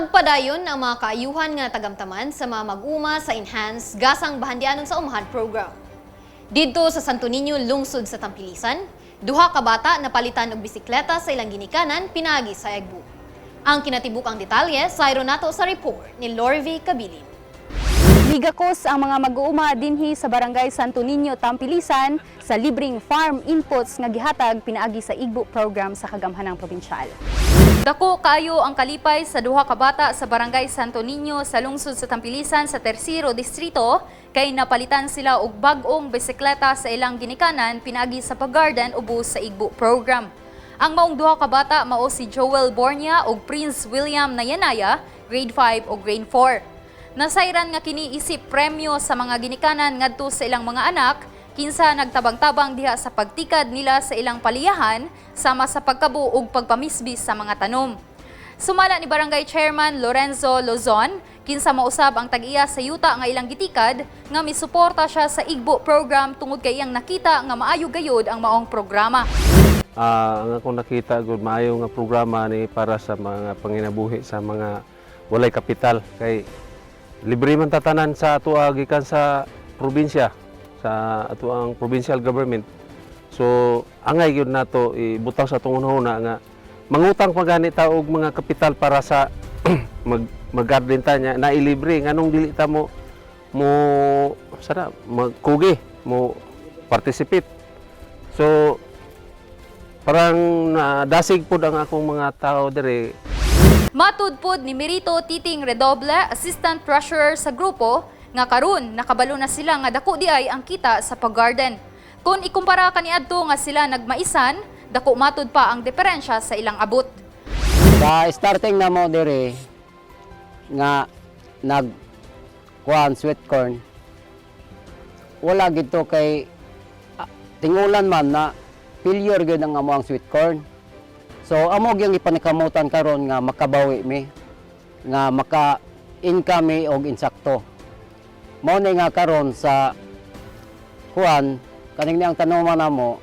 Nagpadayon ang mga kaayuhan nga natagamtaman sa mga mag-uma sa Enhanced Gasang Bahandianon sa Umahan Program. Didto sa Santo Niño, lungsod sa Tampilisan, duha ka bata napalitan og bisikleta sa ilang ginikanan pinaagi sa EGBU. Ang kinatibuk-ang detalye sa nato sa report ni Lorvi Cabilin. Migakos ang mga mag-uuma dinhi sa Barangay Santo Niño, Tampilisan sa libreng farm inputs nga gihatag pinaagi sa IGBO program sa Kagamhanang Probinsyal. Dako kaayo ang kalipay sa duha ka bata sa Barangay Santo Niño sa lungsod sa Tampilisan sa Tersero Distrito kay napalitan sila og bag-ong bisikleta sa ilang ginikanan pinaagi sa pag-garden ubos sa Igbo program. Ang maong duha ka bata mao si Joel Bornia ug Prince William Nayanaya, grade 5 ug grade 4. Nasayran nga kini isip premyo sa mga ginikanan ngadto sa ilang mga anak kinsa nagtabang-tabang diha sa pagtikad nila sa ilang paliyahan sama sa pagkabo ug pagpamisbis sa mga tanom. Sumala ni Barangay Chairman Lorenzo Lozon, kinsa mausab ang tag-iya sa yuta nga ilang gitikad, nga misuporta siya sa Igbo program tungod kay iyang nakita nga maayo gayud ang maong programa. Ang akong nakita gud, maayo nga programa ni para sa mga panginabuhi sa mga walay kapital kay libre man tatanan sa ato gikan sa probinsya, sa ato ang provincial government. So angay gyud nato ibutang sa atong hunahuna nga mangutang pa gani ta og mga kapital para sa mag garden ta nya na ilibre, nganong dili ta mo sana magkugi mo participate? So parang dasig pod ang akong mga tao dire. Matud pod ni Merito Titing Redoble, Assistant Treasurer sa grupo, nga karon nakabalo na sila nga dako di ay ang kita sa pag-garden. Kung ikumpara kaniadto nga sila nagmaisan, dako matud pa ang diferensya sa ilang abot. Sa starting na mo dire nga nag kuan sweet corn, wala gito kay tingulan man na failure gyud ang amo ang sweet corn. So amo gyud ipanikamutan karon nga makabawi mi, nga maka income mi og insakto. Mao ni nga karon sa kuan kaning niyang tanuman namo,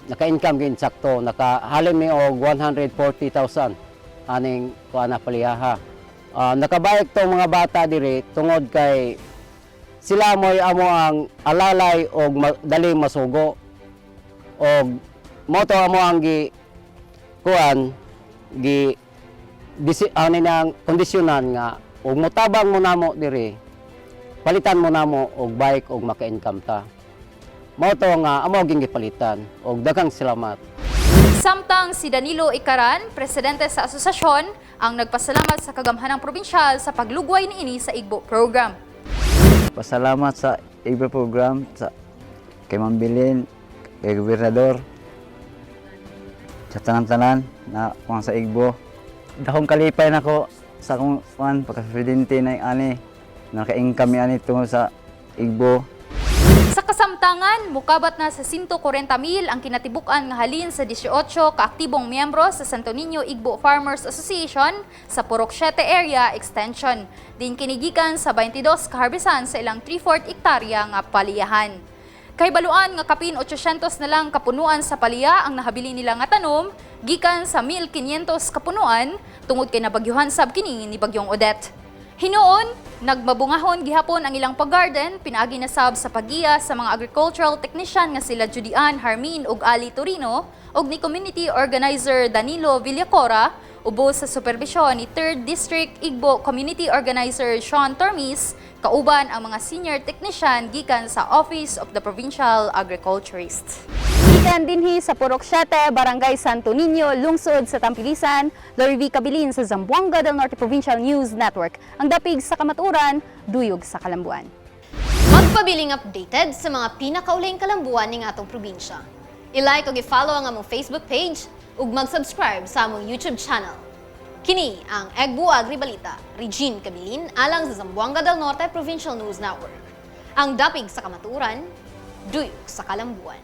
naka-income gyud insakto, nakahalin mi og 140,000 aning kuan na paliyaha. Nakabayik tong mga bata diri tungod kay sila mo'y amo ang alalay og dali masugo og mo to amo ang gi kuan gi disi, ani nang kondisyonan nga og motabang mo namo diri, palitan mo namo og bike og maka-income ta. Mao to nga amo ging gipalitan og daghang salamat. Samtang si Danilo Ikaran, presidente sa asosasyon, ang nagpasalamat sa kagamhanang probinsyal sa paglugway niini sa Igbo program. Pasalamat sa IGBO program, sa kay Ma'am Bilin, kay Gobernador, sa tanan-tanan na kuang sa Igbo. Dakong kalipay nako sa akong kuan pagka-presidente na ani naka-income mi ani tungod sa Igbo. Sa kasamtangan, mukabat na sa 140 mil ang kinatibuk-an nga halin sa 18 kaaktibong miyembro sa Santo Niño Igbo Farmers Association sa Purok 7 Area Extension. Din kinigikan sa 22 kaharbisan sa ilang 3/4 ektarya nga paliyahan. Kahibaluan nga kapin 800 na lang kapunuan sa paliya ang nahabili nila nga tanom gikan sa 1,500 kapunuan tungod kay nabagyuhan sab kini ni Bagyong Odette. Hinuon, nagmabungahon gihapon ang ilang pag-garden, pinaagi na sab sa pagiya sa mga agricultural technician nga sila Judy Ann Harmin ug Ali Torino ug ni community organizer Danilo Villacora ubos sa superbisyon ni 3rd District Igbo Community Organizer Sean Tormis, kauban ang mga senior technician gikan sa Office of the Provincial Agriculturist. Gikan dinhi sa Purok 7, Barangay Santo Niño, lungsod sa Tampilisan, Lori V. Cabilin sa Zamboanga del Norte Provincial News Network. Ang dapig sa kamatuoran, duyog sa kalambuan. Magpabiling updated sa mga pinakaulahing kalambuan ning atong probinsya. I-like ug i-follow ang among Facebook page ug mag-subscribe sa among YouTube channel. Kini ang Egbu Agri Balita. Regine Cabilin alang sa Zamboanga del Norte Provincial News Network. Ang dapig sa kamatuoran, duyog sa kalambuan.